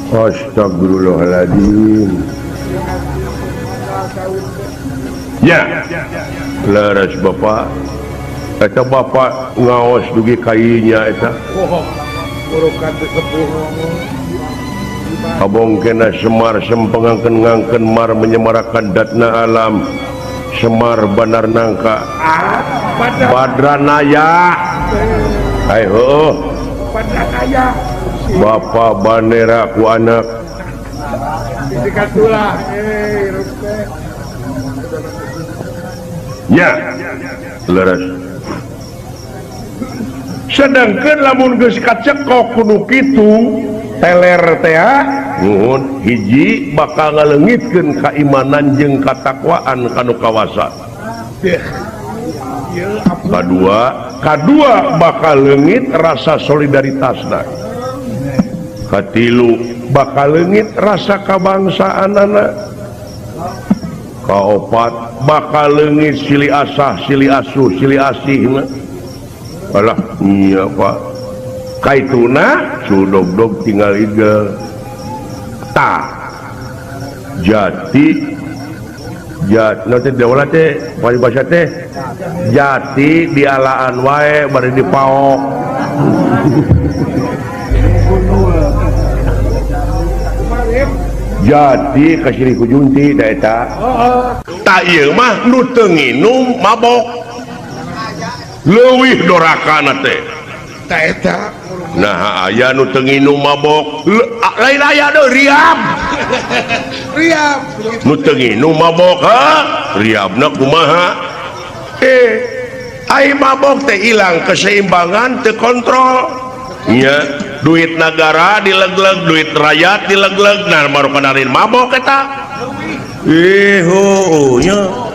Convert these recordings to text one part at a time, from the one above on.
Astagfirullahaladzim. Ya, leres bapak. Eta bapak ngaos dugi kainya eta. Kabongkena Semar sempengangkeun ngangkeun mar menyemarakan datna alam. Semar Bandar Nangka. Badranaya. Hai heuh. Bapak bandera ku anak. Ya, leres. Sedangkan lamun geus kacekok kudu kitu teler teh nuhun hiji bakal ngaleungitkeun kaimanan jeung katakwaan kanu kawasa. Kadua bakal leungit rasa solidaritasna. Katilu bakal leungit rasa kabangsaanana. Kaopat bakal leungit silih asah, silih asuh, silih asihna. Alah iya Pak. Kaituna sudogdog tinggal igel. Ta jati jat nanti daulah teh paribasa teh jati dialaan wae bari dipaok. Jati kasiri ku junti da eta. Ta ieu mah nu teu nginum mabok. Leuwih dorakana teh. Ta eta. Nah aya nu teu nginum mabok, lain aya deui riab. Riab. Nu teu nginum mabok, ha? Riabna kumaha? Ai mabok teh ilang keseimbangan, teu kontrol. Nya, duit negara dilegleg, duit rakyat dilegleg, nah baru kanarin mabok eta. Heuh nya.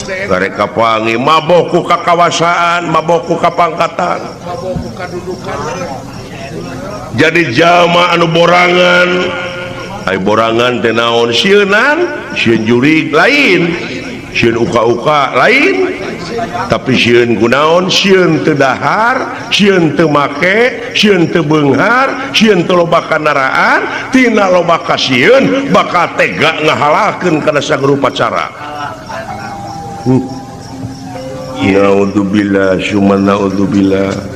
Karek kapangi mabok ku kakawasaan, mabok ku kapangkatan, mabok ku kadudukan. Jadi jalma anu borangan, ai borangan teh naon sieunan, sieun jurig lain, sieun uka-uka lain, tapi sieun kunaon, sieun teu dahar, sieun teu make, sieun teu beunghar, sieun teu loba kandaraan, tina loba kasieun bakal tega ngahalalkeun kana sagrupa cara. Naudzubillah summa naudzubillah.